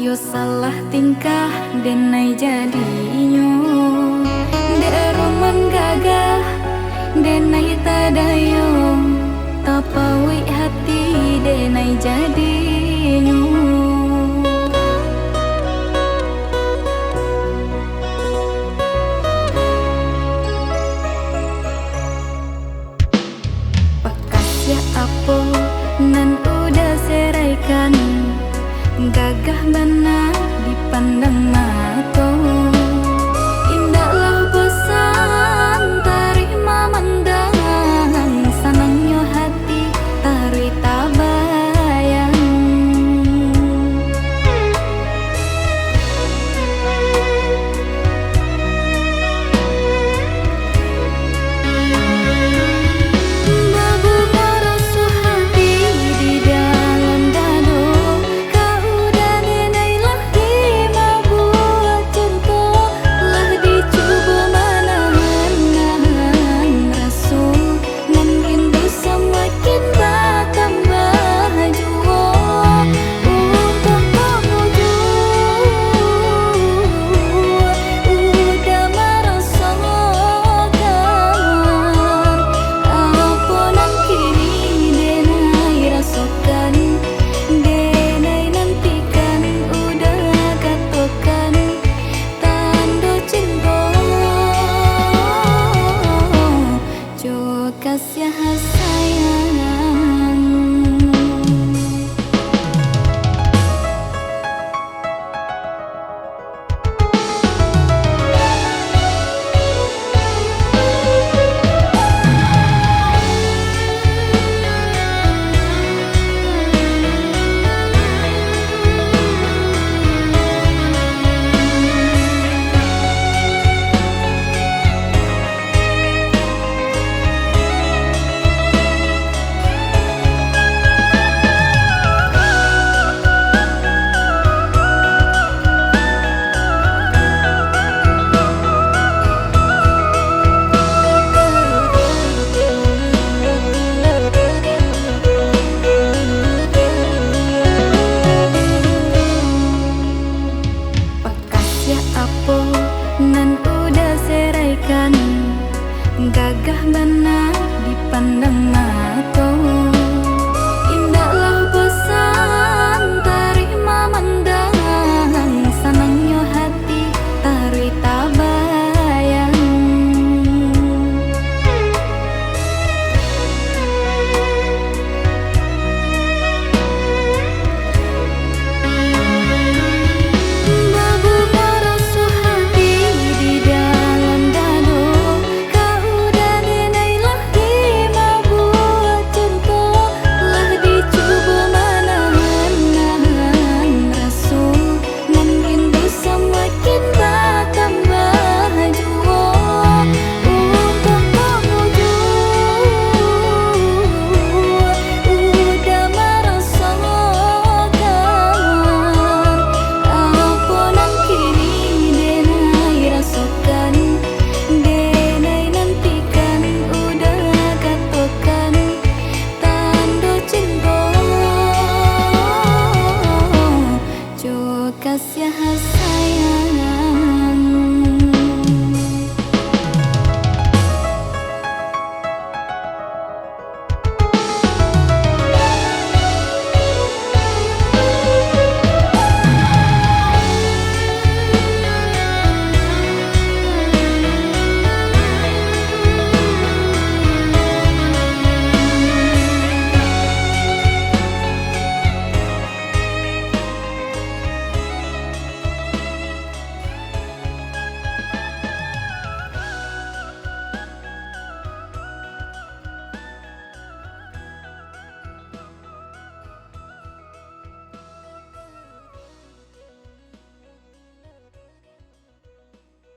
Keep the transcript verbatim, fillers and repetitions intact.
Yo salah tingkah, denai jadinyo. Dek roman gagah, denai tadayo. Tapauik hati, denai jadinyo. Pakasiah apo nan Uda seraikan, gagah bana dipandang mato. Indaklah bosan taruih mamandang, sanangnyo hati taruih tabayang. Babunga raso hati di dalam dado, ka Uda denai lah dimabuak cinto, lah dicubo manahan-nahan raso. Nan rindu samakin batambah juo. Untuak pangujuak, Uda marasokan apo nan kini denai rasokan, denai nantikan, Uda katokan tando cinto. Jo kasiah sayang. Kasiah apo nan Uda seraikan, gagah bana dipandang mato. Indaklah bosan taruih mamandang, sanangnyo hati taruih tabayang. Babunga raso hati di dalam dado, ka Uda denai lah dimabuak cinto, lah dicubo manahan-nahan raso. Nan rindu samakin batambah juo. Untuak pangujuak, Uda marasokan apo nan kini denai rasokan, denai nantikan, Uda katokan tando cinto. Jo kasiah